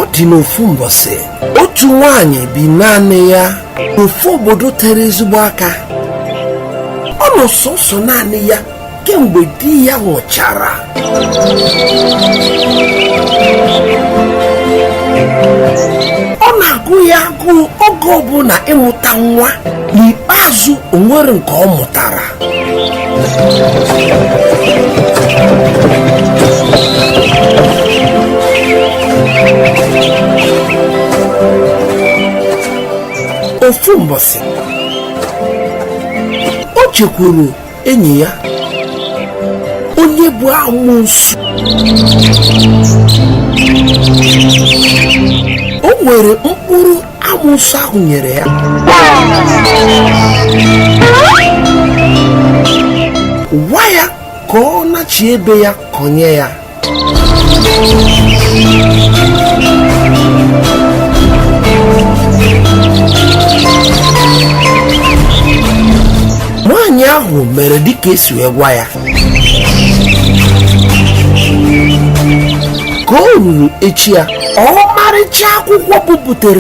Ọ dị n'ofu mbọsị, otu nwaanyị bi naanị ya n'ofu obodo tere ezigbo aka. Ọ nọ sọsọ naanị ya kemgbe di ya nwụchara. Ọ na-agụ ya agụụ oge ọbụla ịmụta nwa. N'ikpeazụ, o nwere nke ọ mụtara. Ofu mbọsị, o chekwuru enyi ya onye bụ amoosu. O nwere mkpụrụ amoosu ahụ nyere ya. Gwa ya ka ọ nachi ebe ya kọnye ya. Nwaanyị ahụ mere dịka esi wee gwa ya. Ka o ruru echi ya, ọmarịcha akwụkwọ buputere.